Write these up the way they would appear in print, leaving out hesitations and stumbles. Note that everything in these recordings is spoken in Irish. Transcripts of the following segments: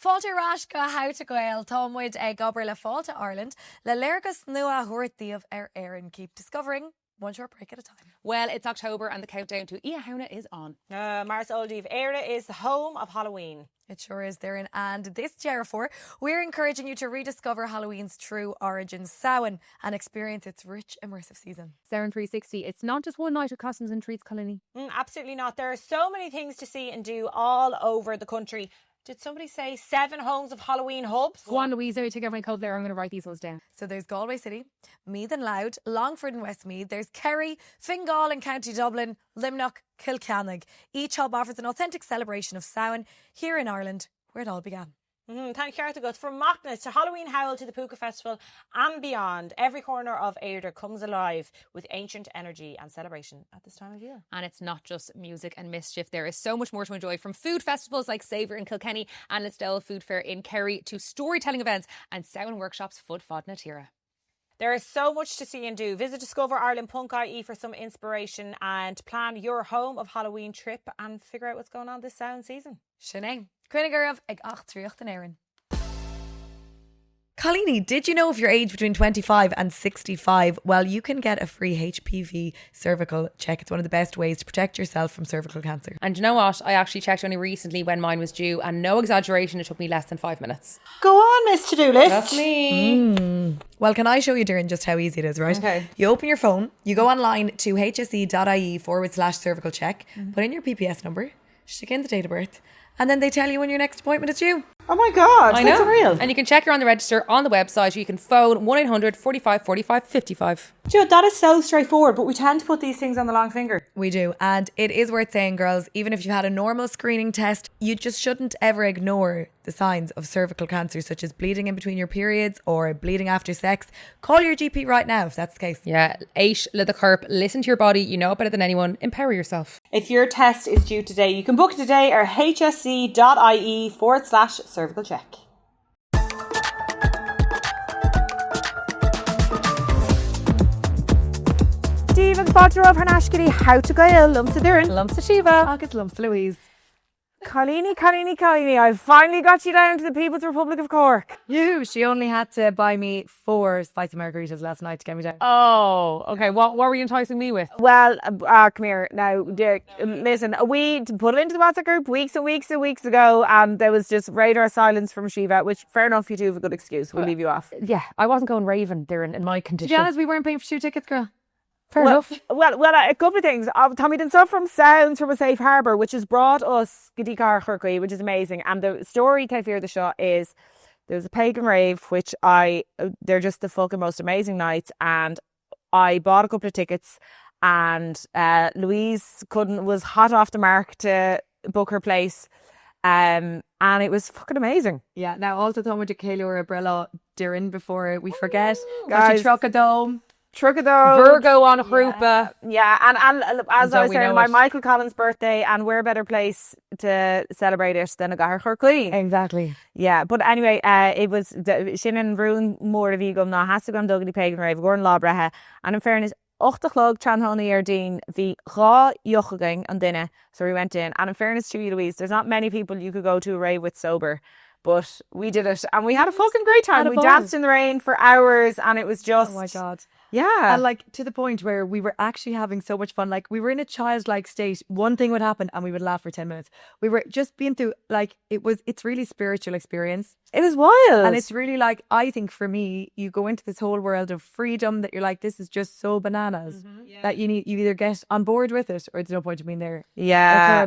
Fáilte ar ais go How to Gael. Tá muid ag obair le Fáilte Ireland le léargas nua a thabhairt daoibh ar Éirinn. Keep discovering, one short break at a time. Well, it's October and the countdown to Oíche Shamhna is on. Mar is eol daoibh, Éire is the home of Halloween. It sure is, Doireann, and this Deireadh Fómhair, we're encouraging you to rediscover Halloween's true origin, Samhain, and experience its rich, immersive season. Samhain 360, it's not just one night of costumes and treats, cailíní. Mm, absolutely not. There are so many things to see and do all over the country. Did somebody say seven homes of Halloween hubs? Go on, Louise, take over my code there. I'm going to write these ones down. So there's Galway City, Meath and Louth, Longford and Westmeath, there's Kerry, Fingal and County Dublin, Luimneach, Cill Chainnigh. Each hub offers an authentic celebration of Samhain here in Ireland, where it all began. Mm, tá an ceart agat. From Macnas to Halloween Howl to the Púca Festival and beyond, every corner of Éire comes alive with ancient energy and celebration at this time of year. And it's not just music and mischief. There is so much more to enjoy from food festivals like Savour in Kilkenny and Listowel Food Fair in Kerry to storytelling events and Samhain workshops fud fad na tíre. There is so much to see and do. Visit discoverireland.ie for some inspiration and plan your home of Halloween trip and figure out what's going on this Samhain season. Sin é. Coinnigh oraibh ag eachtraíocht in Éirinn. Cailíní, did you know if you're aged between 25 and 65, well, you can get a free HPV cervical check. It's one of the best ways to protect yourself from cervical cancer. And you know what? I actually checked only recently when mine was due, and no exaggeration, it took me less than five minutes. Go on, Miss To Do List. That's me. Well, can I show you, Doireann, just how easy it is, right? Okay. You open your phone, you go online to hse.ie forward slash cervical check, put in your PPS number, stick in the date of birth, and then they tell you when your next appointment is due. Oh my God, I that's know. unreal. And you can check you're on the register on the website. You can phone 1 800 45 45 55. Do you know, that is so straightforward, but we tend to put these things on the long finger. We do. And it is worth saying, girls, even if you've had a normal screening test, you just shouldn't ever ignore the signs of cervical cancer, such as bleeding in between your periods or bleeding after sex. Call your GP right now if that's the case. Yeah, éist le do chorp, listen to your body, you know it better than anyone, empower yourself. If your test is due today, you can book it today ar hse.ie forward slash cervical check. Dia daoibh agus fáilte romhaibh thar n-ais go dtí How to Gael, liomsa Doireann. Liomsa Síomha. Agus liomsa Louise. Cailíní, cailíní, cailíní, I've finally got you down to the People's Republic of Cork. You, she only had to buy me four spicy margaritas last night to get me down. Oh, okay. What, what were you enticing me with? Well, uh, come here now, dear, listen, we put it into the WhatsApp group weeks and weeks and weeks ago and there was just radar silence from Síomha, which fair enough, you do have a good excuse. We'll leave you off. Yeah, I wasn't going raving there in, in my To condition. be honest, we weren't paying for two tickets, girl. Fair well, enough. Well, well, a couple of things. Uh, Táimid anseo from Sounds from a Safe Harbour, which has brought us go dtí Cathair Chorcaí, which is amazing. And the story taobh thiar de seo is there was a pagan rave, which I, they're just the fucking most amazing nights. And I bought a couple of tickets and uh, Louise couldn't, was hot off the mark to book her place. Um, and it was fucking amazing. Yeah, now also tá muid ag ceiliúradh breithlá Doireann before we forget. Guys. Tá sí 32. 32. Virgo an ghrúpa. Yeah, and, and as And I was don't we saying, know my it. Michael Collins birthday, and where better place to celebrate it than i gCathair Chorcaí. Exactly. Yeah, but anyway, uh, it was sin an rún mór a bhí agam ná theastaigh uaim dul go dtí Pagan Rave i gcomhair an lá breithe, and in fairness, 8 a chlog tráthnóna Dhéardaoin, bhí dhá dheoch againn an duine, so we went in, and in fairness to you Louise, there's not many people you could go to a rave with sober, but we did it, and we had a fucking great time. Had a We ball. danced in the rain for hours, and it was just, Oh my God. yeah. And like to the point where we were actually having so much fun. Like we were in a childlike state. One thing would happen and we would laugh for 10 minutes. We were just being through like it was it's really spiritual experience. It was wild. And it's really like I think for me, you go into this whole world of freedom that you're like, this is just so bananas that you need you either get on board with it or there's no point in being there. yeah.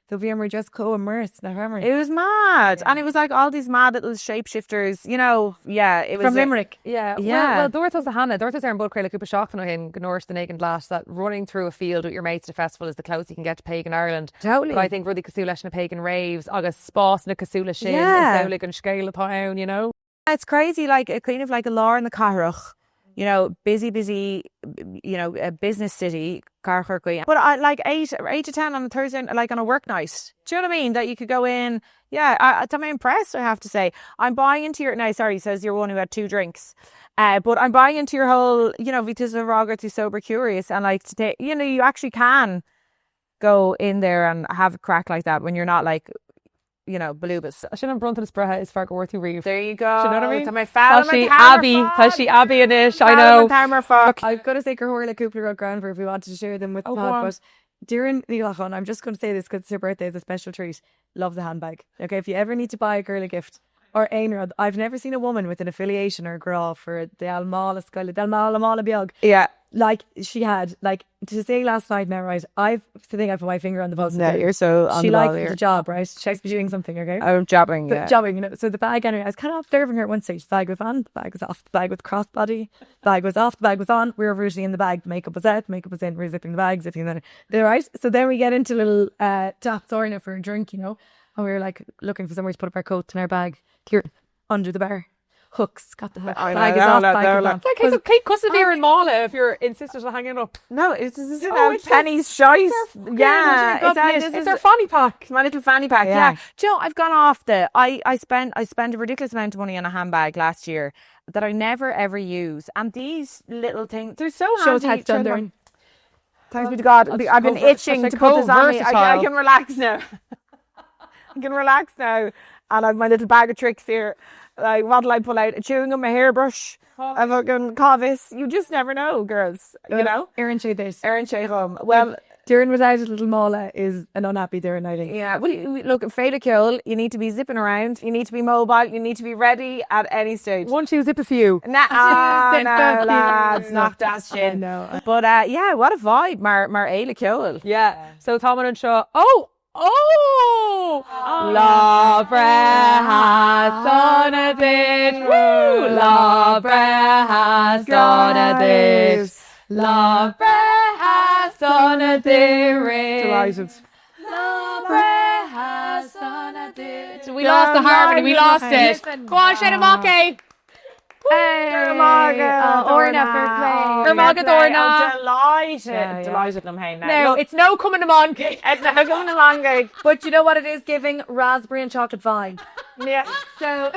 So we were just co-immersed na Hermer. It was mad. And it was like all these mad little shapeshifters, you know, yeah, it was From a- Limerick. Yeah. Yeah. Well, well dúirt tusa cheana, dúirt tusa ar an bpodchraoladh cúpla seachtain ó shin go ndúirt duine éigin leat that running through a field with your mates at a festival is the closest you can get to pagan Ireland. Totally. But I think rudaí cosúil leis na pagan raves agus spásanna cosúil leis sin Yeah. is amhlaidh an scéal atá ann, you know? It's crazy, like, a kind of like i lár na cathrach, you know, busy, busy, you know, a business city, Cathair Chorcaí. But I, like eight, eight to ten on a Thursday, like on a work night. Do you know what I mean? That you could go in. Yeah, I, I'm impressed, I have to say. I'm buying into your, now, sorry, says you're one who had two drinks. Uh, but I'm buying into your whole, you know, bhí tusa ag rá go raibh tú sober curious and like today, you know, you actually can go in there and have a crack like that when you're not like. you know, balúbas. Sin an bronntanas breithe is fearr go bhfuair tú riamh. There you go. Do you know what I mean? Tá mé ag foghlaim an t-am ar fad. Tá sí aibí anois, I know. Foghlaim an t-am ar fad. I've got to say gur tharla cúpla rud greannmhar if we wanted to share them with the Oh, go pod, on. but Doireann Ní Ghlacáin, I'm just going to say this because it's her birthday, it's a special treat, loves a handbag. Okay, if you ever need to buy a girl a gift or aon rud, I've never seen a woman with an affiliation or grá for the mála scoile, the mála mála beag. Yeah. Like she had, like to say last night now, right, I've the thing I put my finger on the pulse. No, you're so on She the ball likes here. the job, right? She likes to be doing something, okay? I'm jobbing, But yeah. jobbing, you know. So the bag anyway, I was kind of observing her at one stage. The bag was on, the bag was off, the bag was crossbody, the bag was off, the bag was on. We were rooting in the bag, the makeup was out, the makeup was in, we were zipping the bag, zipping the there, right? So then we get into little uh tap Sorna for a drink, you know, and we were like looking for somewhere to put up our coat and our bag. Here under the bar. Hooks, got the hook. I know, Bag is they're off, like- bag they're is like- on. Like, Kate Cusa beer in Mala if you're insistent on hanging up. No, it's, this is Oh, it's Penny's shice. Yeah, It's, it's, it's, this it's is their fanny pack. It's my little fanny pack. Yeah. Yeah. Do you know, I've gone off the I, I spent I spent a ridiculous amount of money on a handbag last year that I never ever use. And these little things they're so Shows handy. how it's done, Throw them Doireann. on. Thanks be to God. I've been co- itching that's to put this on me. I, I co-versatile. can relax now. I can relax now. And I've my little bag of tricks here. Like what'll I pull out? A chewing gum, a hairbrush, a fucking covis. You just never know, girls. You know? Erin sé this. Erin Shehum. Well, Doireann without a little mála is an unhappy Doireann, I think. Yeah, well, you- look, Féile Ceoil, you need to be zipping around, you need to be mobile, you need to be ready at any stage. One, two, zip a few. Nah, ah, no, lads, not that shit. No. But uh, yeah, what a vibe, mar, mar Fhéile Ceoil. Yeah. So táimid anseo. Oh! Oh! Lá breithe sona duit. Woo! Lá breithe sona duit. Lá breithe sona duit. Delighted. Lá breithe sona duit. We lost the harmony. We lost it. Go on, Shane Amake. Hey, oh, Orna fair play. Gur maith agat, Orna. Oh, delighted. Yeah, yeah. Delighted liom féin now. No, Look, it's no coming among. it's no coming along, guys. But you know what it is giving? Raspberry and chocolate vibe. Yeah. So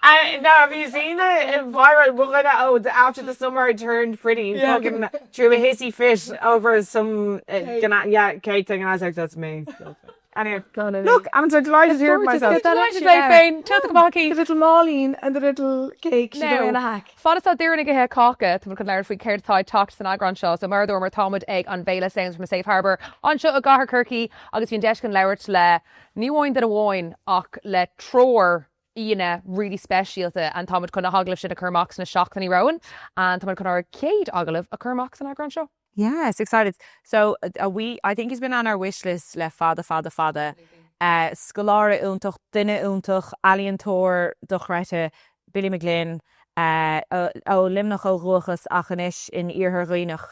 I, now, have you seen the viral woman? Oh, the, after the summer I turned pretty, yeah. fucking threw a hissy fit over some uh, gana, yeah, cake thing, and I was like, that's me. That's me. Anyway, look, I'm so delighted to hear it gorgeous. myself. Get that Delighted out le now. féin. Tell the The little máilín and the little cake. She's Now, in a hack. Fad is atá Doireann ag ithe cáca, tá muid chun labhairt faoi céard atá ag teacht san eagrán seo, so mar a dúramar táimid ag an bhféile Sounds from a Safe Harbour anseo i gCathair Chorcaí agus bhí an deis againn labhairt le ní amháin duine amháin ach le triúr aíonna really speisialta and táimid chun na hagallaimh sin a chur amach sna seachtainí romhainn and táimid chun ár gcéad agallamh a chur amach san eagrán seo. Yes, excited. So uh, we, I think he's been on our wish list le fada, fada, fada. Uh, scoláire iontach, duine iontach, ealaíontóir dochreidte, Billy McGlynn, uh, ó Luimneach ó dhúchas ach anois in Iarthar Dhuibhneach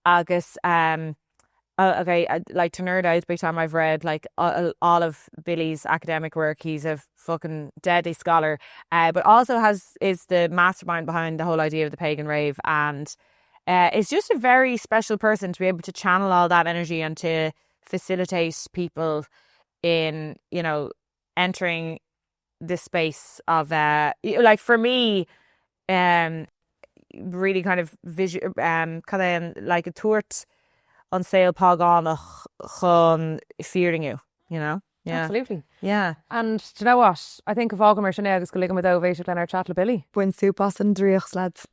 agus um, uh, okay, uh, like to nerd out big time I've read like all, all of Billy's academic work. He's a fucking deadly scholar, uh, but also has is the mastermind behind the whole idea of the pagan rave and uh, is just a very special person to be able to channel all that energy and to facilitate people in, you know, entering this space of uh, like for me um, really kind of visu um, cad é an like ag tabhairt an saol págánach chun fírinne, you know? Yeah. Absolutely. Yeah. And do you know what? I think go bhfágfaidh mar sin é agus go ligfimid dóibh éisteacht lenár chat le Billy. Bain súp as an draíocht, lads.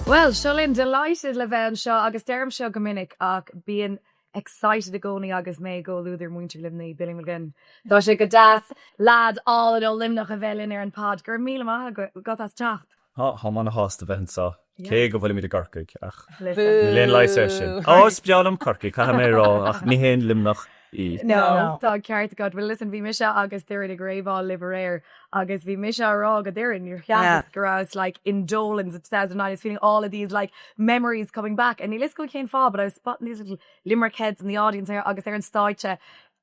Well, seo linn delighted le bheith anseo agus deirim seo go minic ach bíonn excited i gcónaí agus mé i gcomhluadar muintir Luimnigh, Billy McGlynn. Tá sé go deas leaid álainn ó Luimneach a bheith linn ar an pod. Go raibh míle maith agat as teacht. Táim ana-shásta bheith anseo, cé go bhfuilimid i gCorcaigh, ach Listen. níl aon leigheas air sin. Ó, is breá liom Corcaigh, caithfidh mé a rá, ach ní haon Luimneach í. No, tá an ceart agat. Well, listen, bhí mise agus Doireann ag réabáil libh aréir agus bhí mise á rá go Doireann, níor cheapas go rabhas like in Dolan's in 2009, I was feeling all of these like memories coming back and níl fhios agam cén fáth but I was spotting these little Limerick heads in the audience there agus ar an stáitse.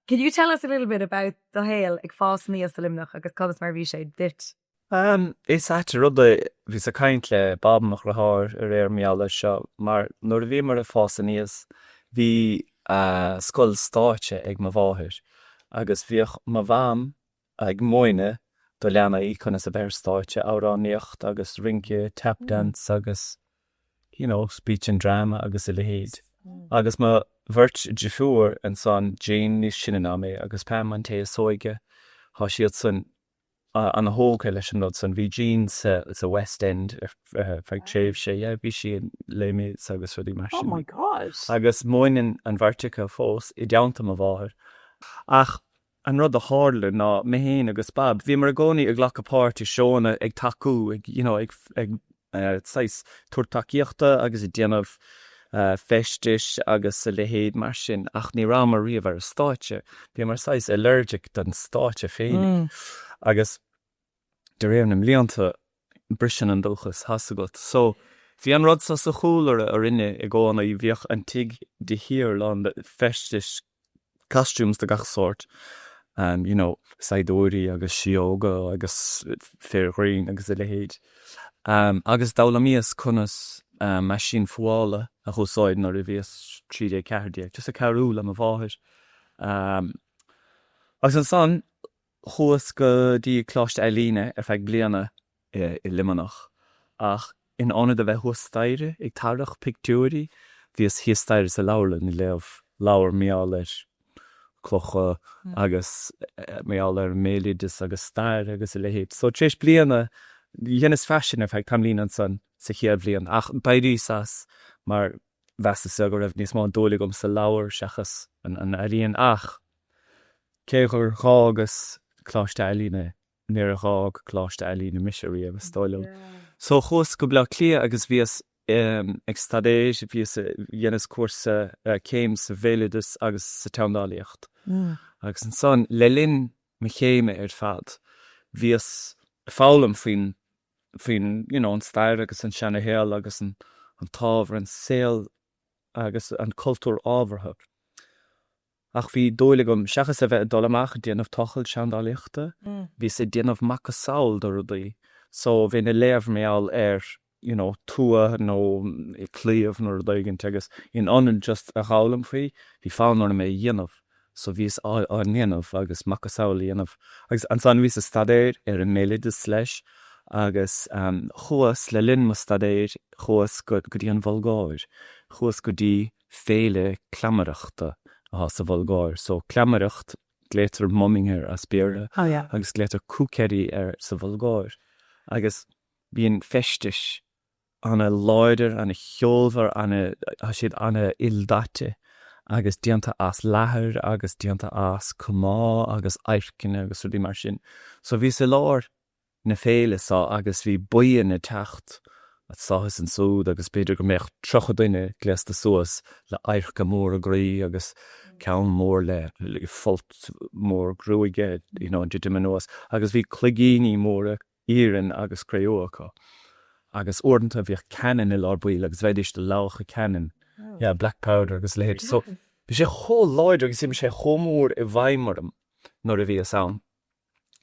Can you tell us a little bit about do shaol ag fás aníos i Luimneach agus conas mar a bhí sé duit? Um, is ait an rud é, bhíos ag caint le Bob mo dheartháir aréir mar gheall air seo mar nuair a bhíomar ag fás aníos bhí uh, scoil stáitse ag mo mháthair agus bhíodh mo mham ag múineadh do leanaí conas a bheith ar stáitse, amhránaíocht agus rince, tap dance agus you know, speech and drama agus a leithéid. Agus mo bheirt deirfiúr ansan, Jean níos sine ná mé agus Pam an té is óige, tá siadsan ana-thógtha leis an rud san. Bhí Jean sa sa West End ar feadh tréimhse, yeah, bhí sí in Les Mis agus rudaí mar Oh sin. my God! Agus múineann an bheirt acu fós i dteannta mo mháthair. Ach an rud a tharla ná mé féin agus Bob, bhíomar i gcónaí ag glacadh páirt i seóanna, ag tacú, ag you know ag ag saghas tabhairt tacaíochta agus ag déanamh feistis agus a leithéid mar sin ach ní rabhamar riamh ar an stáitse. Bhíomar saghas allergic don stáitse féinig. Agus de réir na mblianta briseann an dóchas, tá's agat. So bhí an rud seo sa chúlra orainne i gcónaí, bhíodh an tigh de shíor lán de feistis costumes de gach sórt, you know, saighdiúirí agus síóga agus fir ghrinn agus a leithéid. Agus d'fhoghlaimíos conas meaisín fuála a dh'úsáid nuair a bhíos 13, 14, just ag cabhrú le mo mháthair. Agus ansan chuas go dtí Coláiste Ealaíne ar feadh bliana i Luimneach ach in ionad a bheith thuas staighre ag tarrac pictiúirí, bhíos thíos staighre sa leabharlann ag léamh leabhar mar gheall ar clocha agus mar gheall ar an mbéaloideas agus stair agus a leithéid. So tar éis bliana, dheineas faisean ar feadh tamaillín ansan sa chéad bhliain ach d'éiríos as mar mheasas-sa go raibh níos mó dúil agam sa leabhar seachas an ealaíon ach cé gur dh'fhágas Coláiste Ealaíne Níor dh'fhág Coláiste Ealaíne mise riamh, is dóigh liom. So chuas go Bleá Cliath agus bhíos ag staidéar, bhíos, dheineas cúrsa, céim sa bhéaloideas agus sa tseandálaíocht. Agus ansan, le linn mo chéime ar fad, bhíos ag foghlaim faoin, faoin, you know, an stair agus an seanashaol agus an t-ábhar, an saol agus an cultúr ábhartha. Ach bhí dúil agam, seachas a bheith ag dul amach ag déanamh tochailt seandálaíochta, bhíos ag déanamh macasamhail de rudaí. So bheinn ag léamh mar gheall ar you know tua nó claíomh nó rud éigint agus in ionad just a dh'fhoghlaim faoi, bhí fonn orm é a dhéanamh. So bhíos á ndéanamh agus macasamhail a dhéanamh. Agus ansan bhíos ag staidéar ar an mbéaloideas leis agus chuas, le linn mo staidéir, chuas go dtí an Bhulgáir. Chuas go dtí féile cleamaireachta atá sa Bhulgáir. So cleamaireacht, glaotar mumming air as Béarla agus glaotar kukeri air sa Bhulgáir. Agus bíonn feistis ana láidir, ana cheolmhar, ana, tá siad ana ildaite agus déanta as leathair agus déanta as cumá agus adhairceanna agus rudaí mar sin. So bhíos i lár na féile so agus bhí buíon ag teacht anso is ansúd agus b'fhéidir go mbeadh 30 duine gléasta suas le adharca móra groí agus ceann mór le folt mór gruaige you know ag titim anuas agus bhí cloigíní móra iarainn agus cré-umha acu agus uaireanta bhíodh cannon i lár baill agus bheidís ag lamhachadh cannon, yeah, black powder agus a leithéid. So bhí sé chomh láidir agus d'imigh sé chomh mór i bhfeidhm orm nuair a bhíos ann.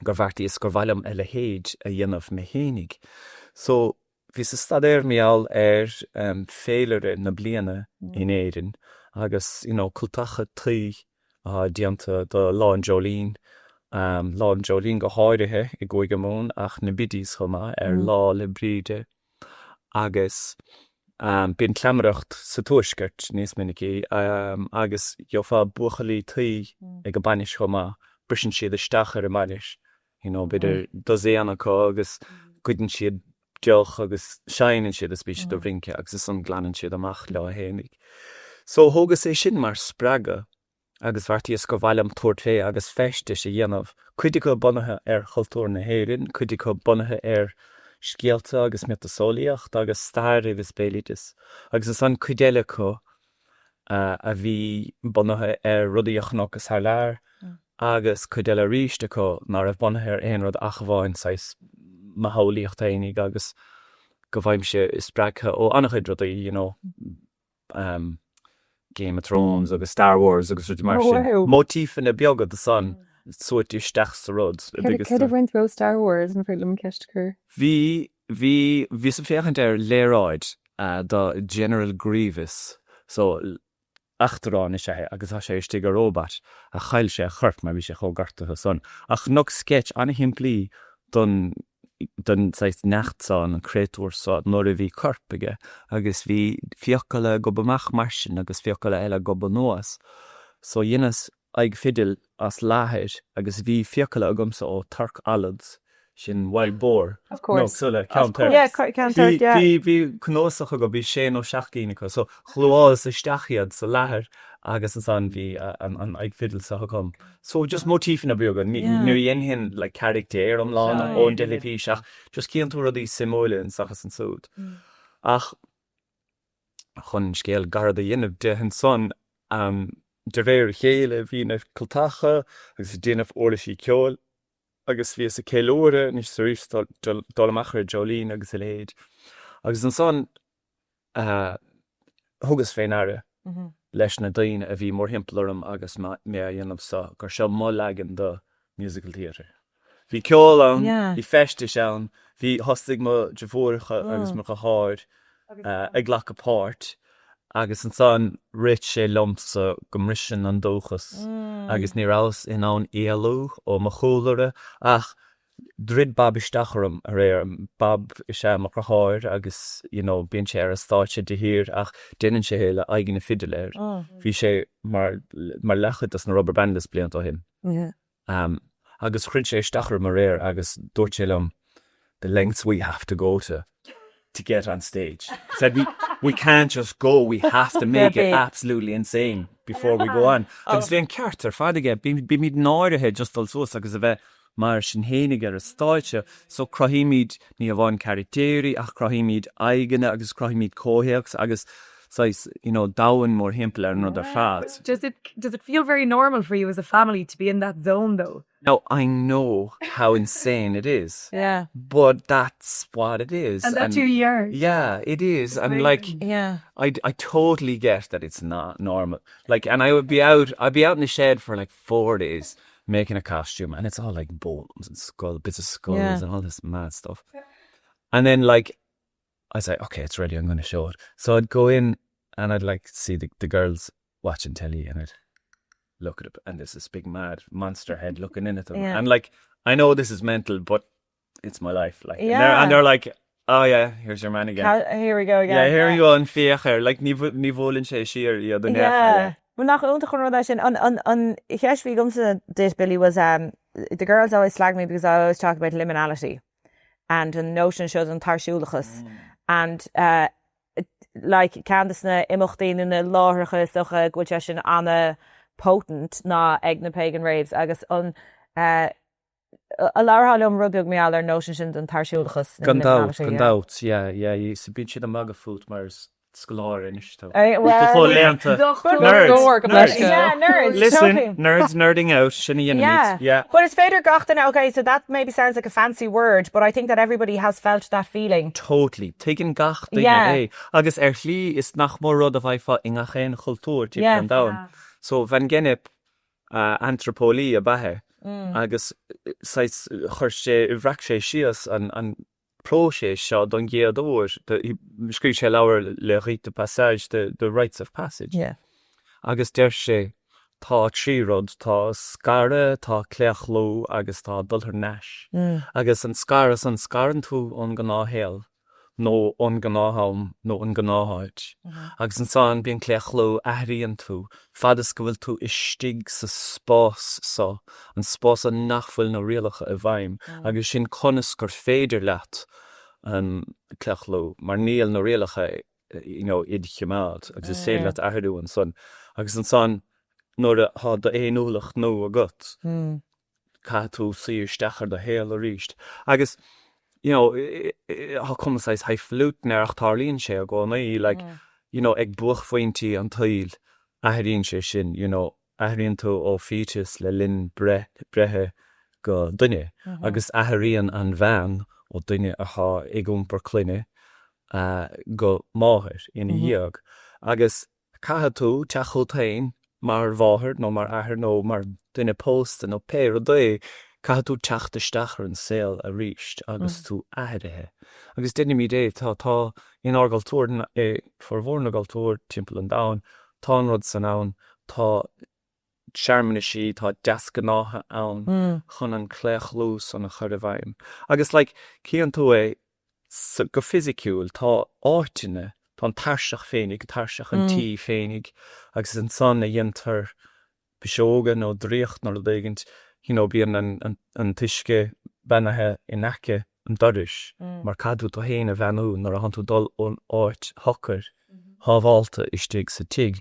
gur bheartaíos gur mhaith liom a leithéid a dhéanamh mé fhéinig. So, bhíos ag staidéar mar gheall ar féilire na bliana in Éirinn agus, you know, cultacha tuí atá déanta do Lá an Dreoilín, Lá an Dreoilín go háirithe i gCúige Mumhan ach na biddies chomh maith ar Lá 'le Bríde. Agus bíonn cleamaireacht sa Tuaisceart níos minicí agus gheofá buachaillí tuí ag an bainis chomh maith, briseann siad isteach ar an mbainis, you know, b'fhéidir dosaen acu agus goideann siad deoch agus seinneann siad is bíonn siad ag rince agus ansan glanann siad amach leo fhéinig. So thógas é sin mar spreagadh agus bheartaíos gur mhaith liom tabhairt fé agus feistis a dhéanamh, cuid acu bunaithe ar chultúr na hÉireann, cuid acu bunaithe ar scéalta agus miotaseolaíocht agus stair agus béaloideas, agus ansan cuid eile acu a bhí bunaithe ar rudaí a chonacthas thar lear, agus cuid eile arís acu ná raibh bunaithe ar aon rud ach amháin saghas mo shamhlaíocht fhéinig agus go bhfaighimse spreagtha ó an-chuid rudaí, you know. Game of Thrones agus Star Wars agus rudaí mar sin. Móitífeanna beaga de san suite isteach sa rud. Céard a bhain tú ó Star Wars, an féidir liom ceist a chur? Bhí, bhí, bhíos ag féachaint ar léaráid do General Grievous, so eachtrán is ea é agus tá sé istigh i robot ach chaill sé a chorp mar bhí sé chomh gortaithe san. Ach chonac sketch an-shimplí don. don saghas neacht seo, an créatúr seo, nuair a bhí corp aige agus bhí fiacla ag gobadh amach mar sin agus fiacla eile ag gobadh anuas. So dheineas aghaidh fidil as leathair agus bhí fiacla agamsa ó torc alad, sin wild boar, Of course. nó sula, ceann toirc. Yeah, ceann toirc, yeah. Bhí, bhí cnuasach agam, bhí sé nó seacht gcinn acu, so ghluálas isteach iad sa leathair agus ansan bhí an aghaidh fidil seo agam. So just móitífeanna beaga, ní dhéanfainn like carachtar iomlán ón dteilifís ach just cíonn tú rudaí suimiúla anseo is ansúd. Ach chun scéal gairid a dhéanamh de ansan, de réir a chéile bhí na cultacha agus ag déanamh uirlisí ceoil agus bhíos ag ceiliúradh anois is arís dul amach ar Jolene agus a leithéid. Agus ansan thugas fé ndeara leis na daoine a bhí mórthimpeall orm agus mé á dhéanamh seo gur seo mo leagan de musical theatre. Bhí ceol ann, bhí feistis ann, bhí, thosaigh mo dheirfiúracha agus mo dheartháir ag glacadh páirt agus ansan rith sé liomsa go mbriseann an dúchas agus ní rabhas in ann éalú ó mo chúlra ach dhruid Bob isteach orm aréir. Bob is ea mo dheartháir agus you know bíonn sé ar an stáitse de shíor ach déanann sé é le aghaidh na fidile air. Bhí sé mar mar leathchuid dos na Rubberbandits blianta ó shin. Agus throid sé isteach orm aréir agus dúirt sé liom the lengths we have to go to to get on stage. He said we we can't just go, we have to make it absolutely insane before we go on. Agus bhí an ceart ar fad aige, bímid náirithe just dul suas agus a bheith mar sinn fhéinig ar an stáitse, so cruthaímid ní hamháin carachtéirí ach cruthaímid aghaidheanna agus cruthaímid comhthéacs agus saghas you know domhan mórthimpeall ar an rud ar fad. Does it does it feel very normal for you as a family to be in that zone though? Now I know how insane it is Yeah. but that's what it is. And that's who you are. Yeah, it is. And like Yeah. I, I totally get that it's not normal. Like, and I would be out, I'd be out in the shed for like four days making a costume and it's all like bones and skull, bits of skulls Yeah. and all this mad stuff. And then like, I say, okay, it's ready, I'm going to show it. So I'd go in and I'd like see the, the girls watching telly and I'd look at it and there's this big mad monster head looking in at them. Yeah. And like, I know this is mental, but it's my life. Like, and, they're, Yeah. and they're like, oh yeah, here's your man again. Ca- Here we go again. Yeah, here we go an féach air. Like, ní ní bhuaileann sé siar iad an Yeah. Well, nach iontach an rud é sin. An, an, an cheist a bhí agamsa duit, Billy, was um, the girls always slag me because I always talk about liminality and an notion seo den tairsiúlachas and uh, like ceann de na imeachtaí nó na láithreacha is dócha go bhfuil sé sin an-potent ná ag na pagan raves agus an uh, an labhrófá liom rud beag mar gheall ar an notion sin den tairsiúlachas Gan dabht, gan dabht, yeah, yeah, so bíonn siad ag magadh fút mar is scoláire anois tú. Well, Chomh léannta. Nerds, nerds. Yeah, nerds, Listen, totally. nerds nerding out, sin a dhéanaimid. Yeah. Yeah. But is féidir gach duine, okay, so that maybe sounds like a fancy word, but I think that everybody has felt that feeling. Totally. Tuigeann gach duine Yeah. é. Agus ar shlí is nach mór rud a bhfaighfeá i ngach aon chultúr timpeall Yeah. an domhain. So Van Gennep, antraipeolaí ab ea é agus saghas chuir sé, bhreac sé síos an an próiseas seo don gcéad uair. Scríobh sé leabhar Le Rite de Passage, the the Rites of Passage. Agus deir sé tá trí rud, tá scaradh, tá claochlú agus tá dul thar n-ais. Agus an scaradh san, scarann tú ón ngnáthshaol. nó ón ngnáth-am nó an gnátháit. Agus ansan bíonn claochlú, athraíonn tú, fad is go bhfuil tú istigh sa spás so, an spás so nach bhfuil na rialacha i bhfeidhm, agus sin conas gur féidir leat claochlú, mar níl na rialacha you know id choimeád, agus is féidir leat athrú ansan. Agus ansan nuair atá d'fhéiniúlacht nua agat, caithfidh tú suí isteach ar do shaol arís. Agus, you know, tá cuma saghas highfalutin air ach tarlaíonn sé i gcónaí, like, you know, ag buaicphointí an tsaoil, athraíonn sé sin, you know, athraíonn tú ó fetus le linn breith, breithe go duine agus athraíonn an bhean ó duine atá ag iompar clainne go máthair ina dhiaidh. Agus Caithfidh tú teacht chugat féin mar mháthair nó mar athair nó mar dhuine pósta nó pé rud é, caithfidh tú teacht isteach ar an saol arís agus tú athraithe. Agus deinimid é, tá, tá inár gcultúr, i formhór na gcultúr timpeall an domhain, tá an rud san ann, tá. searmanaisí, tá deasghnátha ann chun an claochlú san a chur i bhfeidhm. Agus like, cíonn tú é go fisiciúil, tá áiteanna, tá an tairseach féinig, tairseach an tí féinig, agus is ansan a dhéantar piseoga nó draíocht nó rud éigint, you know, bíonn an an t-uisce beannaithe in aice an dorais mar caithfidh tú tú féin a bheannú nuair a thánn tú ag dul ón áit shocair shábhálta istigh sa tigh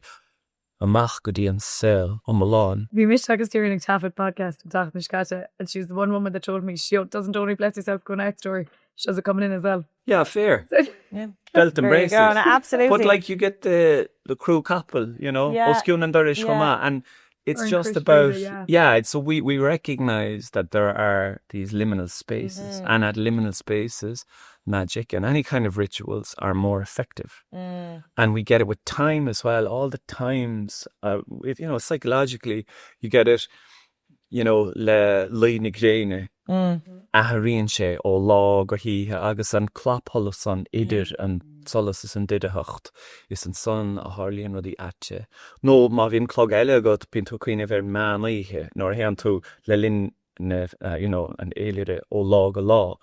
amach go dtí an saol iomlán. Bhí mise agus Doireann ag taifead podcast an tseachtain seo caite and she was the one woman that told me she doesn't only bless herself going out the door, she does it coming in as well. Yeah, fair. Belt and braces. There you go, absolutely. But like you get the the crú capaill, you know, Yeah. os cionn an dorais chomh Yeah. maith and it's Or an just crois about, bhríde, yeah. yeah, so we, we recognise that there are these liminal spaces and at liminal spaces magic and any kind of rituals are more effective. And we get it with time as well, all the times, uh, if, you know, psychologically you get it, you know, le luí na gréine, athraíonn sé ó lá go hoíche agus an clapsholas san idir an solas is an doicheacht, is ansan a tharlaíonn rudaí aite. Nó má bhíonn clog eile agat, bíonn tú ag cuimhneamh ar meán oíche nuair a théann tú le linn na, you know, an fhéilire ó lá go lá.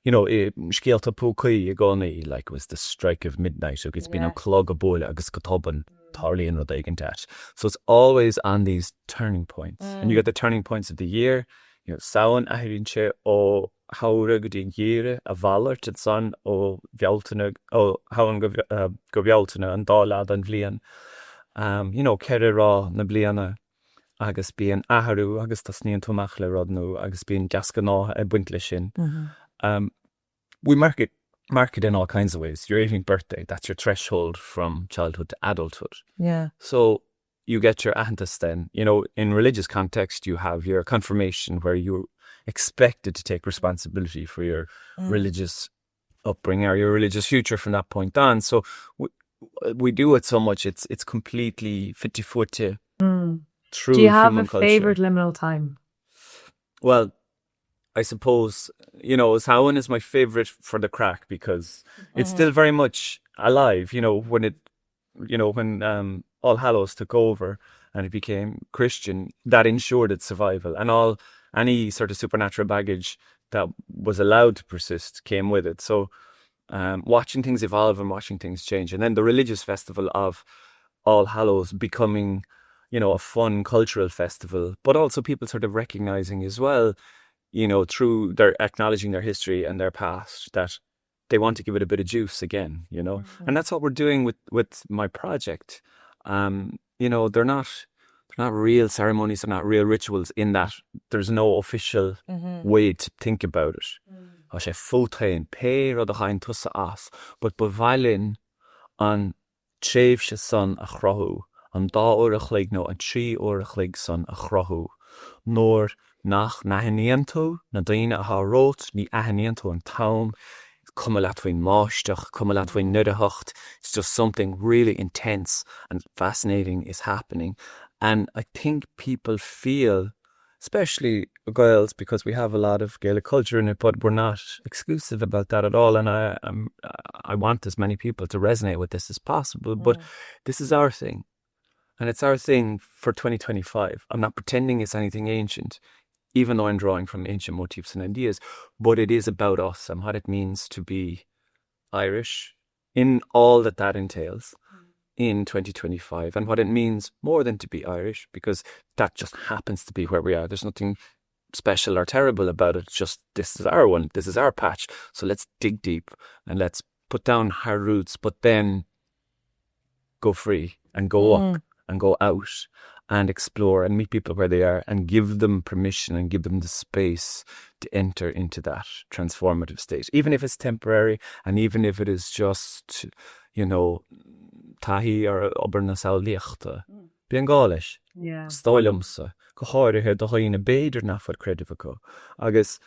You know, i scéalta púcaí i gcónaí, like it was the strike of midnight agus bíonn an clog ag bualadh agus go tobann tarlaíonn rud éigin ait. So it's always on these turning points. And you get the turning points of the year, you know, Samhain, athraíonn sé ó shamhradh go dtí an geimhreadh, a mhalairt ansan ó Bhealtaine, ó Shamhain go, go Bealtaine, an dá leath den bhliain. You know, 4 ráth na bliana. agus bíonn athrú agus tosnaíonn tú amach le rud nua agus bíonn deasghnátha ag baint leis sin. We mark it, mark it in all kinds of ways. Your 18th birthday, that's your threshold from childhood to adulthood. Yeah. So you get your aitheantas then. You know, in religious context, you have your confirmation where you're expected to take responsibility for your religious upbringing or your religious future from that point on. So we, we do it so much, it's, it's completely fite fuaite through Do you have human a culture. favourite liminal time? Well, I suppose, you know, Samhain is my favourite for the craic because it's still very much alive, you know, when it, you know, when um, All Hallows took over and it became Christian, that ensured its survival and all any sort of supernatural baggage that was allowed to persist came with it. So um, watching things evolve and watching things change. And then the religious festival of All Hallows becoming, you know, a fun cultural festival, but also people sort of recognizing as well, you know, through their acknowledging their history and their past that they want to give it a bit of juice again, you know? And that's what we're doing with, with my project. Um, you know, they're not, they're not real ceremonies, they're not real rituals in that there's no official way to think about it. Tá sé fút féin, pé rud a thagann tusa as, but ba mhaith linn an tréimhse san a chruthú, an dá uair a chloig nó an trí uair a chloig san a chruthú, nuair nach n-aithníonn tú na daoine atá romhat, ní aithníonn tú an t-am, is cuma leat faoin mbáisteach, cuma leat faoin ndoircheacht, it's just something really intense and fascinating is happening and I think people feel especially Gaels because we have a lot of Gaelic culture in it, but we're not exclusive about that at all. And I, I'm, I want as many people to resonate with this as possible, but this is our thing. And it's our thing for 2025. I'm not pretending it's anything ancient, even though I'm drawing from ancient motifs and ideas, but it is about us and what it means to be Irish in all that that entails in 2025 and what it means more than to be Irish, because that just happens to be where we are. There's nothing special or terrible about it. It's just this is our one, this is our patch. So let's dig deep and let's put down hard roots, but then go free and go up and go out and explore and meet people where they are and give them permission and give them the space to enter into that transformative state, even if it's temporary and even if it is just, you know, taithí ar obair na samhlaíochta. Bíonn gá leis. Yeah. Is dóigh liomsa, go háirithe do dhaoine b'fhéidir nach bhfuil creideamh acu. Agus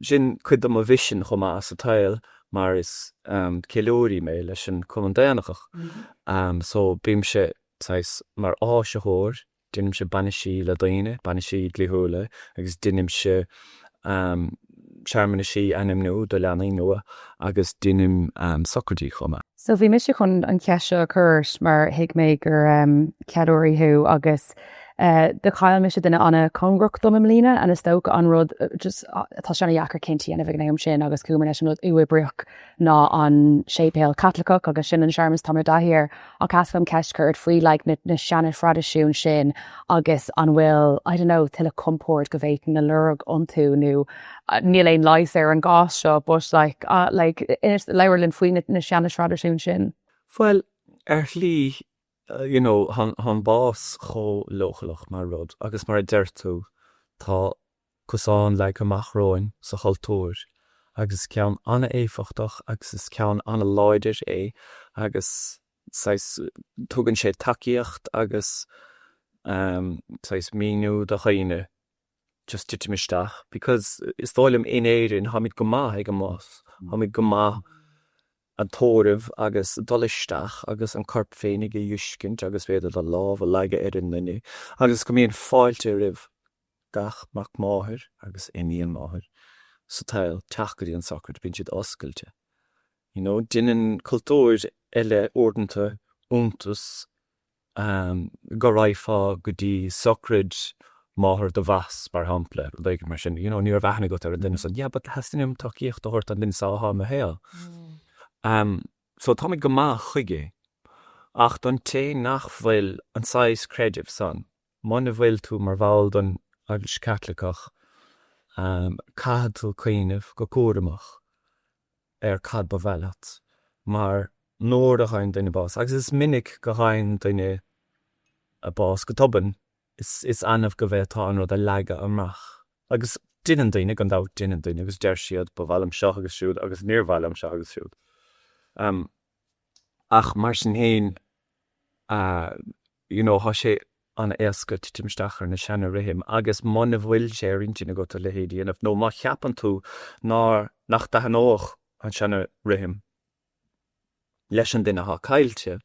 sin cuid de mo mhisean chomh maith sa tsaol mar is ceiliúraí mé leis an Cumann Daonlathach. So bímse saghas mar áisitheoir, deinimse bainisí le daoine, bainisí dlíthiúla, agus deinimse searmanaisí ainmniú do leanaí nua agus deinim sochraidí chomh maith. So bhí mise chun an cheist seo a chur ort mar thuig mé gur ceiliúraí thú agus. Do chaill mise duine an-chóngarach dom i mbliana and is dócha an rud just tá sé an-dheacair cinntí a dhéanamh ag an am sin agus chuamar leis an rud uathoibríoch ná an séipéal Caitliceach agus sin an searmanas atá mé i dtaithí air ach theastaigh uaim ceist a chur ort faoi like na na seana-thraidisiúin sin agus an bhfuil I don't know tuilleadh compord go bhféadfainn a lorg iontu nó níl aon leigheas ar an gcás seo but like like inis labhair linn faoi na na seana-thraidisiúin sin. Bhuel, ar shlí, you know, tá an bás chomh leochaileach mar rud agus mar a deir tú, tá cosán leagtha amach romhainn sa chultúr agus is ceann an-éifeachtach agus is ceann an-láidir é agus saghas, tugann sé tacaíocht agus saghas míniú do dhaoine just titim isteach because is dóigh liom in Éirinn táimid go maith ag an mbás, táimid go maith an tórramh agus dul isteach agus an corp féinig a fheiscint agus b'fhéidir do lámh a leagadh ar an nduine agus go mbíonn fáilte roimh gach mac máthar agus iníon máthar sa tsaol teacht go dtí an sochraid, bíonn siad oscailte. You know, deineann cultúir eile uaireanta iontas go raghfá go dtí sochraid máthair do bhoss, mar shampla, rud éigin mar sin, you know, ní raibh aithne agat ar an duine san, yeah, but theastaigh uaim tacaíocht a thabhairt don duine seo atá i mo shaol. So táimid go maith chuige, ach don té nach bhfuil an saghas creidimh san, muna bhfuil tú mar bhall den Eaglais Chaitliceach, caithfidh tú cuimhneamh go cúramach ar cad ba mhaith leat, mar nuair a fhaigheann duine bás, agus is minic go bhfaigheann duine bás go tobann, is annamh go bhféadfá an rud a leagadh amach. Agus deineann daoine, gan dabht, deineann daoine agus deir siad ba mhaith liom seo agus siúd agus níor mhaith liom seo agus siúd. Ach mar sin féin, you know, tá sé an-éasca titim isteach ar na seana-rithim agus muna bhfuil sé ar intinn agat a leithéid a dhéanamh nó má cheapann tú nár, nach dtaitneodh an seana-rithim leis an duine atá caillte,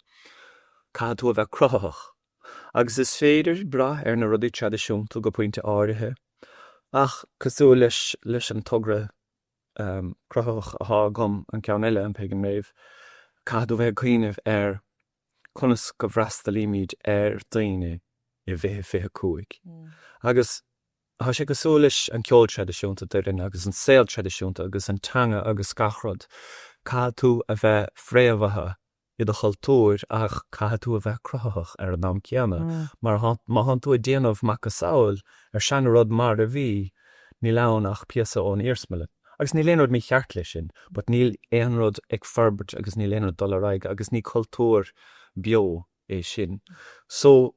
caithfidh tú a bheith cruthaitheach. Agus is féidir brath ar na rudaí traidisiúnta go pointe áirithe ach cosúil leis, leis an togra cruthaitheach atá agam, an ceann eile, an Pagan Rave, caithfidh tú a bheith ag cuimhneamh ar conas go bhfreastalaímid ar daoine i 2025. Agus tá sé cosúil leis an ceol traidisiúnta d'fhoireann agus an saol traidisiúnta agus an teanga agus gach rud. Caithfidh tú a bheith fréamhaithe i do chultúr ach caithfidh tú a bheith cruthaitheach ar an am céanna mar má thánn tú ag déanamh macasamhail ar seana-rud mar a bhí, níl ann ach píosa ón iarsmalann. Agus níl aon rud mícheart leis sin, but níl aon rud ag forbairt agus níl aon rud dul ar aghaidh agus ní cultúr beo é sin. So,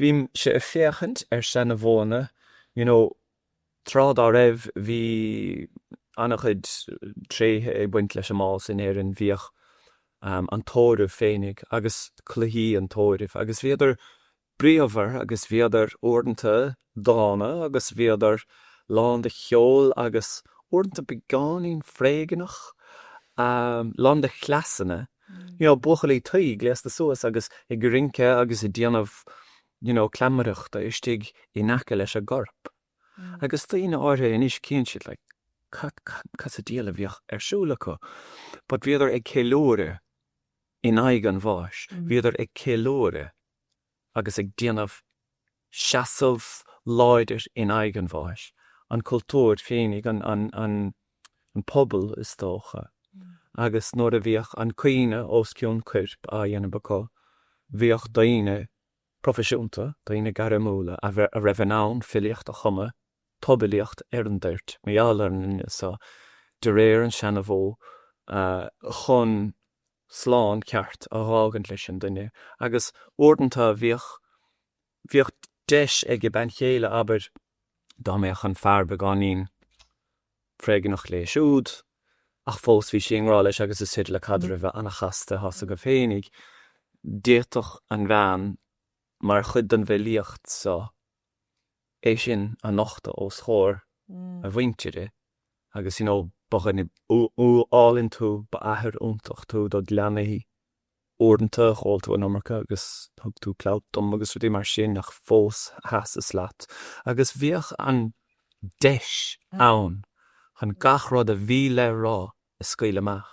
bímse ag féachaint ar seana-mhodhanna, you know, tráth dá raibh bhí an-chuid tréithe ag baint leis an mbás in Éirinn, bhíodh an tórramh féinig agus cluichí an tórraimh agus bhíodar bríomhar agus bhíodar uaireanta dána agus bhíodar lán de cheol agus uaireanta beagáinín foréigneach, lán de chleasanna, you know, buachaillí tuí gléasta suas agus ag rince agus ag déanamh, you know, cleamaireachta istigh in aice leis an gcorp. Agus daoine áirithe anois cíonn siad like cad, cad, cad sa diabhal a bhíodh ar siúl acu? But bhíodar ag ceiliúradh in aghaidh an bháis, bhíodar ag ceiliúradh agus ag déanamh seasamh láidir in aghaidh an bháis, an cultúr féinig, an pobal is dócha, agus nuair a bhíodh an caoineadh os cionn coirp á dhéanamh acu, bhíodh daoine proifisiúnta, daoine gairmiúla a raibh in ann filíocht a chumadh, tobfhilíocht ar an dtoirt, mar gheall ar an nduine so, de réir an seana-mhodh, chun slán ceart a dh'fhágaint leis an duine. Agus uaireanta bhíodh, bhíodh deis ag a bean chéile, abair, dá mbeadh an fear beagáinín foréigneach léi siúd, ach fós bhí sí i ngrá leis agus is féidir le caidreamh a bheith an-chasta, tá's agaibh féinig, d'fhéadfadh an bhean, mar chuid den bhfilíocht so, é sin a nochtadh os chomhair a mhuintire agus you know ba dhuine álainn tú, ba athair iontach tú do leanaí. Uaireanta dh'ól tú an iomarca agus thug tú clap dom agus rudaí mar sin ach fós sheasas leat. Agus bhíodh an deis ann chun gach rud a bhí le rá a scaoileadh amach.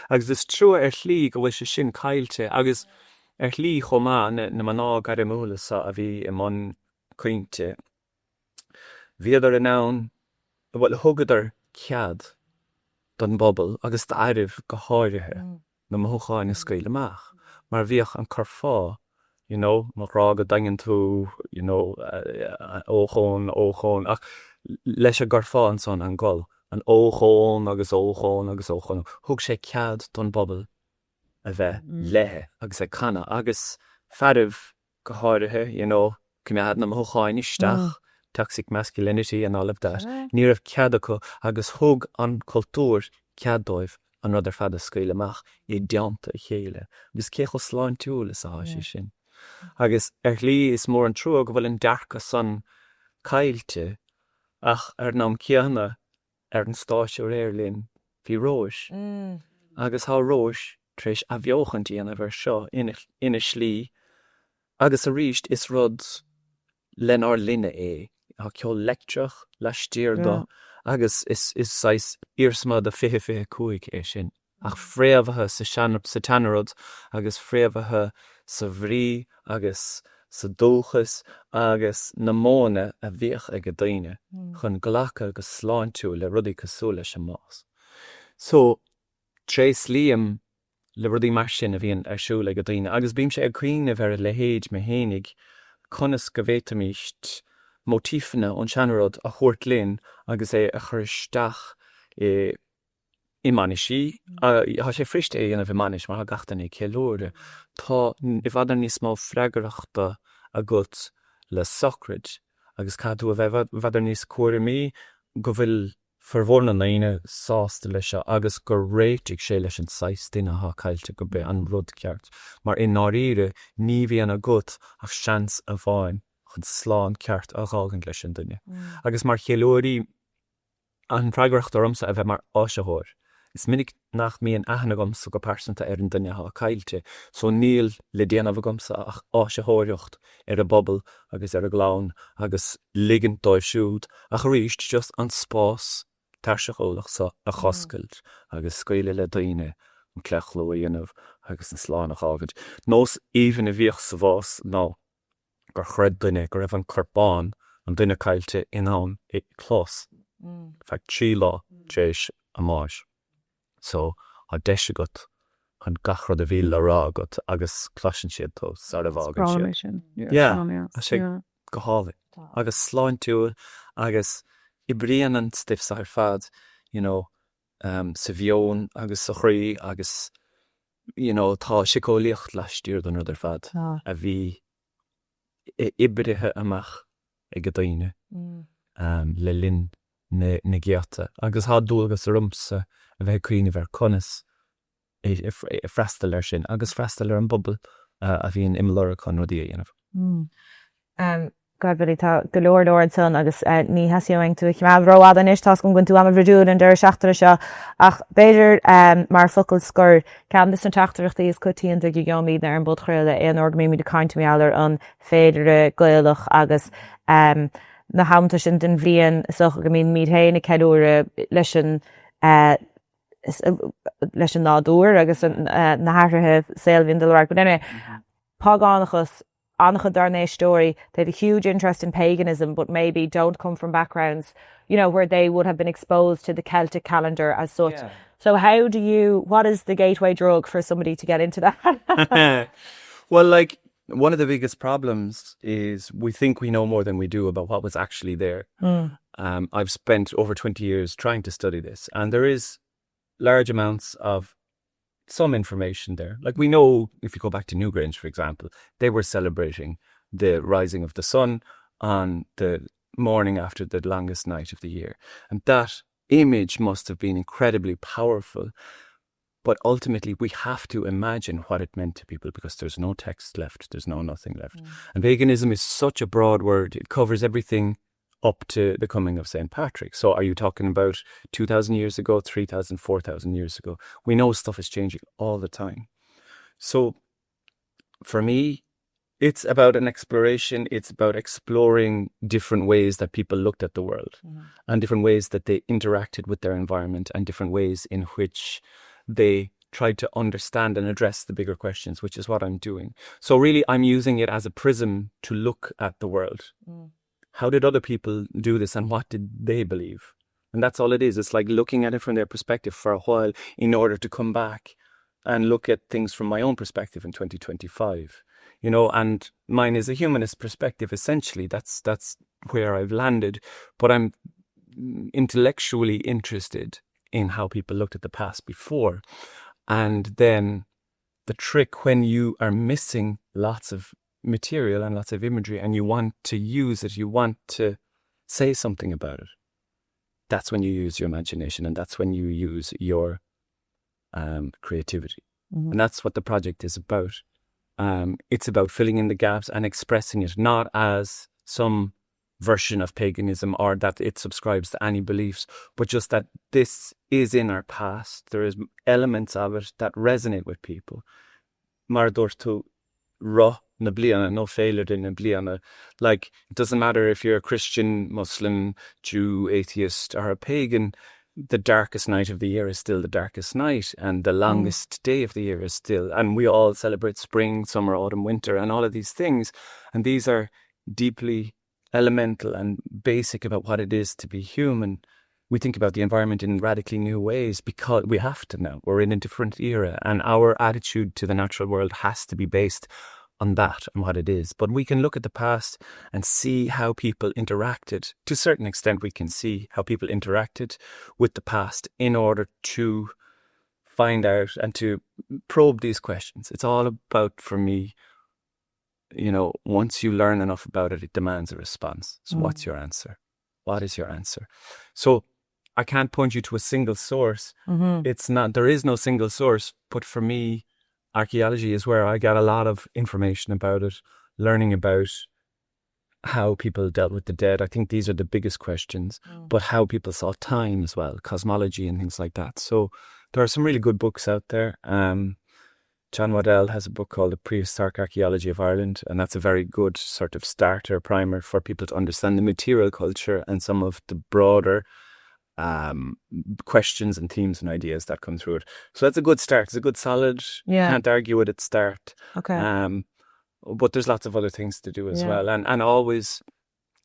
Agus is trua ar shlí go bhfuil sé sin caillte agus ar shlí chomh maith na mná gairmiúla so a bhí i mbun. caointe, bhíodar in ann, bhuel, thugadar cead don bpobal agus d'fhearaibh go háirithe, na mothúcháin a scaoileadh amach, mar bhíodh an curfá, you know, mo ghrá go daingean tú, you know, ochón, ochón, ach leis an gcurfá ansan, an gol, an ochón agus ochón agus ochón, thug sé cead don bpobal a bheith léithe agus ag canadh agus fearaibh go háirithe, you know, coimeád na mothúcháin isteach, toxic masculinity and all of that, ní raibh cead acu agus thug an cultúr cead dóibh an rud ar fad a scaoileadh amach i dteannta a chéile agus cé chomh sláintiúil is atá sé sin. Agus ar shlí is mór an trua go bhfuil an dearcadh san caillte ach ar an am céanna ar an stáitse aréir linn bhí Róis agus tá Róis tar éis athbheochaint a dhéanamh ar seo ina slí agus arís is rud lenár linne é. Tá ceol leictreach laistiar de agus is saghas iarsma de 2025 é sin. Ach fréamhaithe sa tseanrud agus fréamhaithe sa bhrí agus sa dóchas agus na modhanna a bhíodh ag daoine chun glacadh go sláintiúil le rudaí cosúil leis an mbás. So, tréaslaím le rudaí mar sin a bhíonn ar siúl ag daoine agus bímse ag cuimhneamh ar a leithéid mé fhéinig, conas go bhféadfaimíst móitífeanna ón seanrud a thabhairt linn agus é a chur isteach i i mbainisí. Tá sé fuirist é a dhéanamh i mbainis mar tá gach duine ag ceiliúradh. Tá i bhfad níos mó freagrachta agat le sochraid agus caithfidh tú a bheith i bhfad níos cúramaí go bhfuil formhór na ndaoine sásta leis seo agus gur réitigh sé leis an saghas duine atá caillte gurb é an rud ceart mar i ndáiríre ní bhíonn agat ach seans amháin chun slán ceart a dh'fhágaint leis an duine. Agus mar cheiliúraí an fhreagracht ormsa a bheith mar áisitheoir. Is minic nach mbíonn aithne agamsa go pearsanta ar an duine atá caillte, so níl le déanamh agamsa ach áisitheoireacht ar an bpobal agus ar an gclann agus ligint dóibh siúd, ach arís, just an spás tairseach eolach seo a dh'oscailt agus scaoileadh le daoine an claochlú a dhéanamh agus an slán a dh'fhágaint. Nós aoibhinn a bhíodh sa bhás ná. gur chreid duine go raibh an corpán, an duine caillte, in ann é clos feadh 3 lá tar éis a mbáis. So, tá deis agat chun gach rud a bhí le rá agat agus cloiseann siad tú sara bhfágann siad. Yeah, tá sé go hálainn agus sláintiúil agus oibríonn an stuif seo ar fad, you know, sa mheon agus sa chroí agus you know tá síceolaíocht laistiar den rud ar fad a bhí oibrithe amach ag daoine le linn na gcéadta agus tá dualgas ormsa a bheith ag cuimhneamh ar conas freastal air sin agus freastal ar an bpobal a bhíonn i mo lorg chun rudaí a dhéanamh. God Billy, tá go leor leor ansan agus ní theastaíonn uainn tú a choimeád rófhada anois, tá's agam go bhfuil tú an-bhrúidiúil an deireadh seachtaine seo ach b'fhéidir mar focal scoir, ceann de na teachtaireachtaí is coitianta go gheobhaimidne ar an bpodchraoladh aon uair go mbímid ag caint mar gheall ar an féilire Gaelach agus na hamanta sin den bhliain is dócha go mbímid féin ag ceiliúradh leis an leis an nádúr agus na hathruithe saoil a bhíonn dul ar aghaidh. But anyway, págánachas, an-chuid dár n-éisteoirí, they have a huge interest in paganism but maybe don't come from backgrounds, you know, where they would have been exposed to the Celtic calendar as such. Yeah. So how do you, what is the gateway drug for somebody to get into that? well, like, one of the biggest problems is we think we know more than we do about what was actually there. Mm. Um, I've spent over 20 years trying to study this, and there is large amounts of some information there. Like we know if you go back to Newgrange, for example, they were celebrating the rising of the sun on the morning after the longest night of the year. And that image must have been incredibly powerful. But ultimately, we have to imagine what it meant to people because there's no text left, there's no nothing left. Mm. And paganism is such a broad word, it covers everything up to the coming of St. Patrick. So are you talking about 2,000 years ago, 3,000, 4,000 years ago? We know stuff is changing all the time. So for me, it's about an exploration. It's about exploring different ways that people looked at the world mm -hmm. and different ways that they interacted with their environment and different ways in which they tried to understand and address the bigger questions, which is what I'm doing. So really I'm using it as a prism to look at the world. Mm. How did other people do this and what did they believe? And that's all it is. It's like looking at it from their perspective for a while in order to come back and look at things from my own perspective in 2025. You know, and mine is a humanist perspective essentially. That's that's where I've landed, but I'm intellectually interested in how people looked at the past before. And then the trick when you are missing lots of material and lots of imagery and you want to use it, you want to say something about it. That's when you use your imagination and that's when you use your um, creativity. Mm -hmm. And that's what the project is about. Um, it's about filling in the gaps and expressing it, not as some version of paganism or that it subscribes to any beliefs, but just that this is in our past. There is elements of it that resonate with people. Mar a dúirt tú, roth na bliana, nó féilire na bliana. Like, it doesn't matter if you're a Christian, Muslim, Jew, atheist or a pagan, the darkest night of the year is still the darkest night and the longest mm. day of the year is still and we all celebrate spring, summer, autumn, winter and all of these things and these are deeply elemental and basic about what it is to be human. We think about the environment in radically new ways because we have to now. We're in a different era and our attitude to the natural world has to be based on that and what it is. But we can look at the past and see how people interacted. To a certain extent, we can see how people interacted with the past in order to find out and to probe these questions. It's all about, for me, you know, once you learn enough about it, it demands a response. So mm. what's your answer? What is your answer? So I can't point you to a single source. Mm -hmm. It's not there is no single source, but for me, archaeology is where I got a lot of information about it, learning about how people dealt with the dead. I think these are the biggest questions, mm. but how people saw time as well, cosmology and things like that. So there are some really good books out there. Um, John Waddell has a book called The Prehistoric Archaeology of Ireland, and that's a very good sort of starter primer for people to understand the material culture and some of the broader um, questions and themes and ideas that come through it. So that's a good start. It's a good solid, yeah. can't argue with it start. Okay. Um, but there's lots of other things to do as yeah. well. And, and always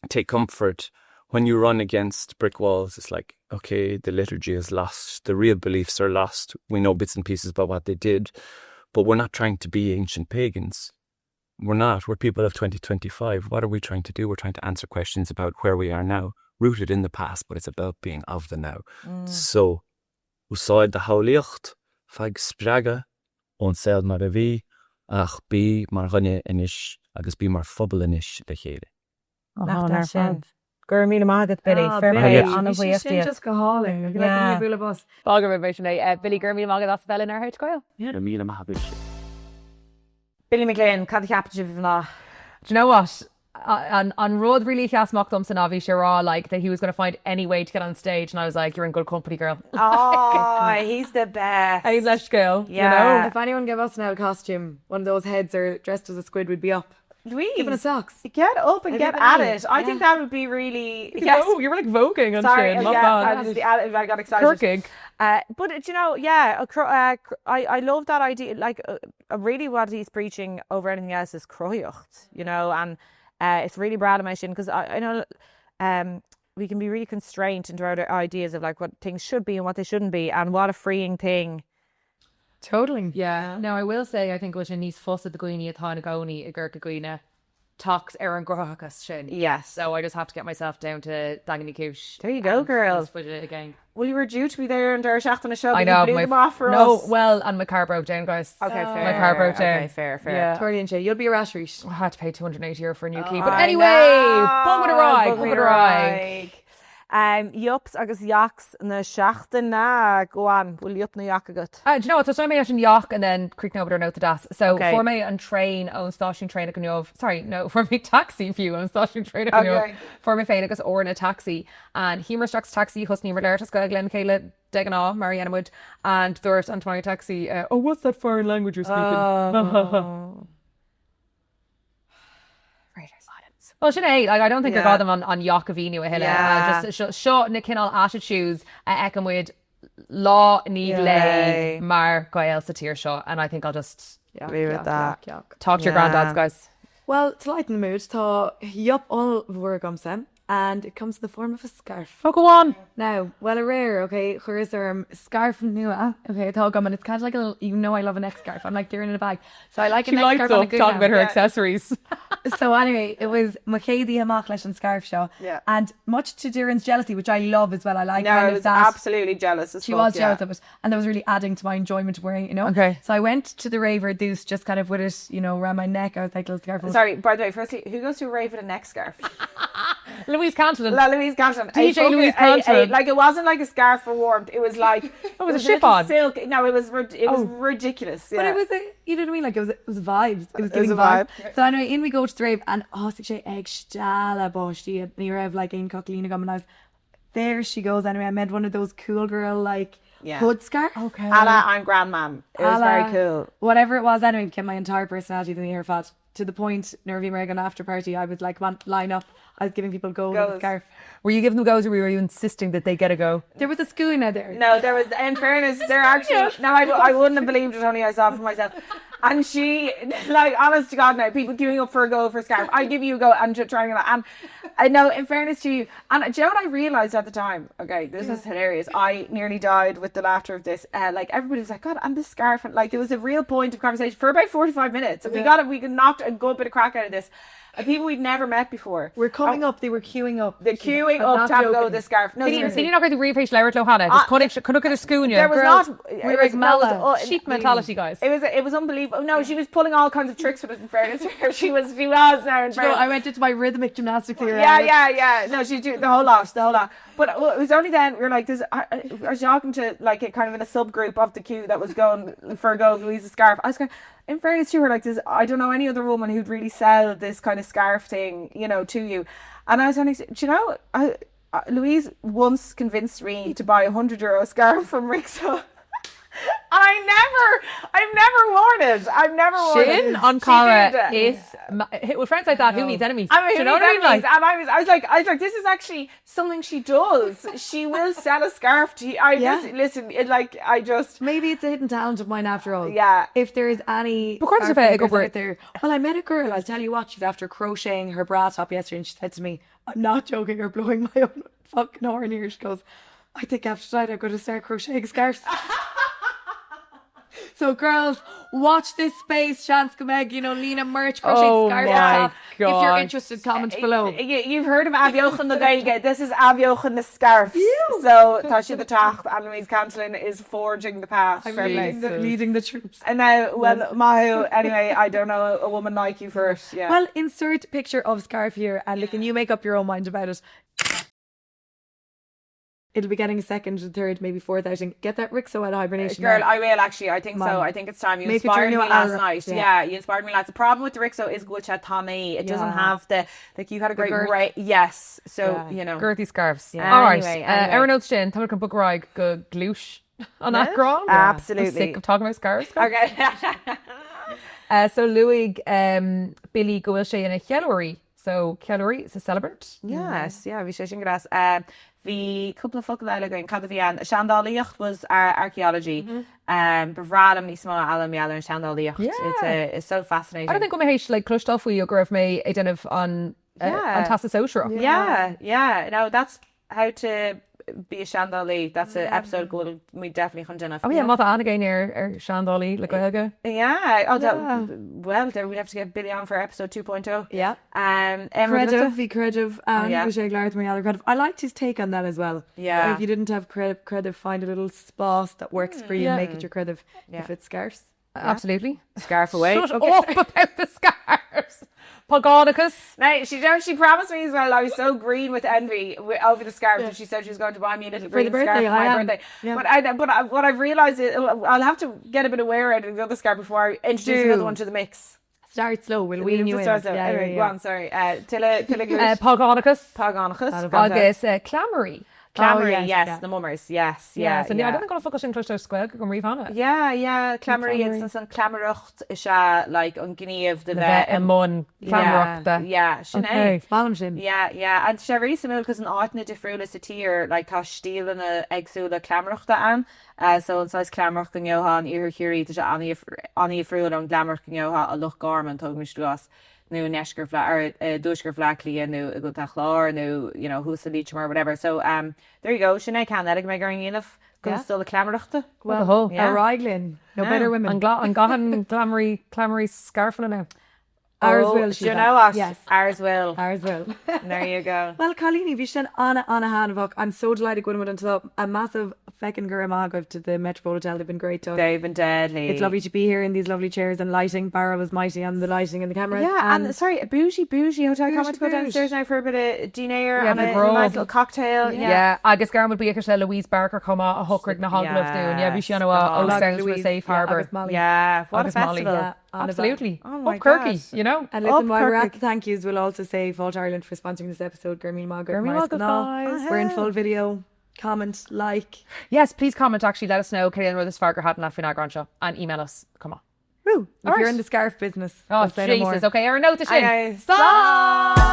take comfort when you run against brick walls. It's like, okay, the liturgy is lost. The real beliefs are lost. We know bits and pieces about what they did, but we're not trying to be ancient pagans. We're not. We're people of 2025. What are we trying to do? We're trying to answer questions about where we are now, rooted in the past, but it's about being of the now. Mm. So, úsáid do shamhlaíocht, faigh spreagadh ón saol mar a bhí, ach bí mar dhuine anois agus bí mar phobal anois le chéile. Nach deas sin. Go raibh míle maith agat, Billy. Fair play, an-bhuíoch díot. Sin just go hálainn. Yeah. Bualadh bos. Fág roimh sin é. Billy, go raibh míle maith agat as a bheith linn ar How to Gael. Go raibh míle maith agat. Billy McGlynn, cad a cheapann sibh a mhná? Do you know what? An an rud really a sheas amach domsa ná bhí sé ag rá like that he was gonna find any way to get on stage and I was like you're in good company girl. Oh, he's the best. Aon leithscéal, you know? If anyone gave us an old costume, one of those heads or dressed as a squid, we'd be up. Louise. Giving us socks. Get up and get at it. I think that would be really. Yes. You were like voguing on Sorry, sin. yeah, I, was, I got excited. Corcaigh. Uh, but do you know, yeah, uh, I, I love that idea. Like, uh, really what he's preaching over anything else is cruthaíocht, you know, and uh, it's really breá liom é sin because I, I know um, we can be really constrained into our ideas of like what things should be and what they shouldn't be and what a freeing thing Totally. Yeah. Now I will say I think go bhfuil sé níos fusa do dhaoine atá ina gcónaí i gCorca Dhuibhne teacht ar an gcruthaitheachas sin. Yes. So I just have to get myself down to Daingean Uí Chúis. There you go, girl. Níos faide i gcéin. Well, you were due to be there an deireadh seachtaine seo, I but you know, blew my them off for No, us. well, and my car broke down, guys. Okay, fair. My car broke down. Okay, fair, fair. Yeah. Tarlaíonn sé. You'll be ar ais arís. I had to pay €280 for a new key, but I anyway, know. bog ar aghaidh, Bog bog ar ar aghaidh. aghaidh. Um, yups agus yaks na seachtaine. Go on, bhfuil yup nó yak agat? Uh, do you know what, tosóidh mé leis an yak and then críochnóidh ar nóta deas. So, Okay. fuair mé an traein ón stáisiún traenach inniu, sorry, no, fuair mé taxi fiú ón stáisiún traenach inniu. Okay. Fuair mé féin agus Oran taxi and shuíomar isteach sa taxi, thosnaíomar ag labhairt as Gaeilge lena chéile de ghnáth, mar a dhéanann muid, and dúirt an tiománaí taxi, uh, oh, what's that foreign language you're speaking? Oh. Radio silence. Well, sin é, like, I don't think gur Yeah. gá dom an, an yak a mhíniú a thuilleadh. Yeah. Uh, just seo, seo na cineál attitudes a fheiceann muid. Lá i ndiaidh lae mar Ghaeil sa tír seo and I think I'll just Leave it at that. talk to your granddads guys. Well, to lighten the mood, tá yup ollmhór agamsa and it comes in the form of a scarf. Oh go on! Now, well aréir, ok, chuireas orm scarf nua, ok, atá agam and it's kind of like a little, you know I love a neck scarf, I'm like Doireann in a bag, so I like a She neck lights scarf and a up good talking about her one. accessories. So anyway, it was mo chéad oíche amach leis an scarf seo Yeah. and much to Doireann's jealousy, which I love as well, I like No, kind I of was that. absolutely jealous as She fuck, was yeah. jealous of it, and that was really adding to my enjoyment of wearing it, you know? Okay. So I went to the rave ar dtús, just kind of with it, you know, around my neck. I was like, little scarf. Sorry, by the way, firstly, who goes to a rave with a neck scarf? Louise Cantillon. La Louise Cantillon. DJ A fucking- Louise a- a- Cantillon. like it wasn't like a scarf for warmth. It was like it was a little chiffon. Silk. No, it was it was ridiculous. Yeah. But it was, a, you know what I mean? Like it was, it was vibes. It was It was giving a vibes. vibe. So anyway, in we go to the rave, and oh, sé ag stealladh báistí. Ní raibh like aon cocaine agam, and I was there. She goes anyway. I made one of those cool girl like Yeah. hood scarf. Okay. A la I'm grandmam. It was very A la cool. Whatever it was, anyway, became my entire personality in the hair fat. To the point, nuair a bhí mé ag an after party, I was like, come on, line up. I was giving people gold with the Goes. scarf. Were you giving them goes or were you insisting that they get a go? There was a schooner there. No, there was, in fairness, there actually, no, I, I wouldn't have believed it only I saw it for myself. And she, like, honest to God now, people queuing up for a go for a scarf. I give you a go and trying it. And I know, in fairness to you, and do you know what I realised at the time? Okay, this is hilarious. I nearly died with the laughter of this. Uh, like, everybody was like, God, and this scarf. And like, there was a real point of conversation for about 45 minutes. And we got it, we knocked a good bit of crack out of this. And people we'd never met before. We're coming up. They were queuing up. They're queuing I'm up not to have a go joking. with this scarf. No, seriously. Bhí nach raibh ríomh labhairt leo cheana, just chonaic idir scuaine. There was Girls, not. we it were was- like no, it was, Mala. uh, Sheep mentality, guys. It was it was unbelievable. No, she was pulling all kinds of tricks with it. In fairness, to her. she was she was now. In No, fairness. I went into my rhythmic gymnastics era. yeah, yeah, yeah. No, she do the whole lot, the whole lot. But uh, it was only then we were like, this. I, I I was talking to like a kind of in a subgroup of the queue that was going for a go Louise's scarf. I was going. In fairness to her, like this, I don't know any other woman who'd really sell this kind of scarf thing, you know, to you. And I was only, do you know, I, I, Louise once convinced me to buy a €100 scarf from Rixo. And I never, I've never worn it. I've never worn it. Sin on She Cara did. is with friends like that, who needs enemies? I mean, Do you who know what needs I mean? enemies? Like, and I was, I was like, I was like, this is actually something she does. She will sell a scarf to you. I Yeah. just listen, it like I just Maybe it's a hidden talent of mine after all. Yeah. If there is any Because scarf of it, makers go for out there. Well, I met a girl, I'll tell you what, she's after crocheting her bra top yesterday and she said to me, I'm not joking or blowing my own fucking horn here. She goes, I think after tonight I'm gonna start crocheting scarves. So girls, watch this space, Seans go mbeidh, you know, Lena merch, crochet Oh scarf my top. If you're God. interested, comment below. You, you've heard of Athbheochan na Gaeilge. This is Athbheochan na scarves. So tá siad ag teacht and Louise Cantillon is forging the path. Fair play. Leading the, leading the troops. And now, well, Mahu, anyway, I don't know a woman like you for it. Yeah. Well, insert picture of scarf here and listen, you make up your own mind about it. It'll be getting a second, a third, maybe fourth outing. Get that Rixo out of hibernation. Girl, now. I will actually. I think so. Man. I think it's time. You Make it your inspired new me last hour. night. Yeah. Yeah. you inspired me last. The problem with the Rixo is go bhfuil sé tanaí. It doesn't Yeah. have the like. You had a great girth. right. Yes. So Yeah. you know. Girthy scarves. All right. Anyway, Uh, anyway. Ar an nós sin, tá chun bogadh ar aghaidh go gluais an eagráin. Absolutely. I'm sick of talking about scarves. guys. Okay. Uh, so luaigh um, Billy go bhfuil sé ina cheiliúraí. So ceiliúraí is a celebrant. Yes, yeah, bhí sé sin go deas. Uh, bhí cúpla focal eile againn, cad a bhí ann? Seandálaíocht was uh, archaeology. Um, ba bhreá liom níos mó a fhoghlaim ar an seandálaíocht. Yeah. It's, a, it's so fascinating. I don't think go mbeidh théis like cloisteáil faoi go raibh mé ag déanamh an uh, Yeah. an Teastas Sóisearach. Yeah, yeah. No, that's how to be a seandálaí. That's an episode go bhfuil muid definitely chun déanamh. Oh yeah, má tá aithne ag éinne ar ar seandálaí le Gaeilge. Yeah. Oh, that, well, there we'd have to get Billy on for episode 2.0. Yeah. Um, Emma, that's Creideamh, bhí creideamh ann, Oh, yeah. bhí sé ag labhairt mar gheall ar creideamh. I liked his take on that as well. Yeah. If you didn't have creideamh, creideamh, find a little spás that works for you and make it your creideamh if it's scarce. Absolutely. Scarf away. Shut up about the scarves. Pagánachas. Now, she don't, she promised me as well. I was so green with envy over the scarf that she said she was going to buy me a little For the green scarf birthday, for my I am. birthday. Yeah. But I, but I, what I've realised is uh, I'll have to get a bit of wear out of the other scarf before I introduce Do. another one to the mix. Start slow, we'll wean you in. Start slow. Yeah, anyway, yeah, go yeah. on, sorry. Uh, Tuilleadh, tuilleadh Uh, Pagánachas. Pagánachas. Agus uh, clamairí. Cleamairí, yes, yes, yeah. na mummers, yes, Yeah, yeah, so ní, I yeah. don't think go raibh an focal sin cloiste as Gaeilge agam riamh cheana. Yeah, yeah, cleamairí, Cleamairí. it's an cleamaireacht is ea like an gníomh de Le bheith bheith i mbun Yeah, cleamaireachta. yeah, sin é. Okay. Is maith liom sin. Yeah, yeah, and tá sé really suimiúil cos in áiteanna difriúla sa tír like tá stíleanna éagsúla cleamaireachta ann. So an saghas cleamaireacht go ngeofá in Iarthar Chiarraí tá sé an-dhifriúil ón gcleamaireacht go ngeofá i Loch Garman, tógaimis i gcás. nó i ndeisceart Bhaile, or i dtuaisceart Bhaile Átha Cliath nó i gContae an Chláir nó you know thuas i Liatroim or whatever. So um there you go, sin é ceann eile go mbeidh orainn a dhéanamh, conas dul ag cleamaireachta. Well, Well, yeah. ar aghaidh linn. No better women. An gla- an gcaitheann cleamairí cleamairí scairfeanna now? Ours Oh, will, do you Síomha. know what? Yes. Ours will. Ours will. There you go. Well, cailíní, bhí sin an-an-thaitneamhach. I'm so delighted go bhfuil muid anseo. A massive feckin' go raibh maith agaibh to the Metropole Hotel. They've been great to us. They've been deadly. It's lovely to be here in these lovely chairs and lighting. Barra was mighty on the lighting and the cameras. Yeah, and sorry, a bougie, bougie hotel. Can't wait to go Bougie, downstairs now for a bit of dinner Yeah, and the a grub. nice little cocktail. Yeah. Yeah, agus gabhaimid buíochas le Louise Barker chomh maith a shocraigh na hagallaimh dúinn. Yeah, bhí sí an-mhaith ó Sounds from a Safe Harbour. Agus Molly. Yeah, what a Agus Molly. festival. Yeah, an-mhaith. Absolutely. Oh my Up Corcaigh, God. you know? And listen, Up while we're at Corcaigh. the thank yous, we'll also say Fáilte Ireland for sponsoring this episode. Go raibh míle maith agat, Go raibh míle mar maith agat, guys. We're in full video. Comment, like. Yes, please comment actually, let us know cad é an rud is fearr gur thaitin leat faoin eagrán seo and email us. Come on. Woo! If All you're right. in the scarf business, Oh, we'll say no more. Jesus. Okay, ar an nóta sin. Aye, aye. Slán!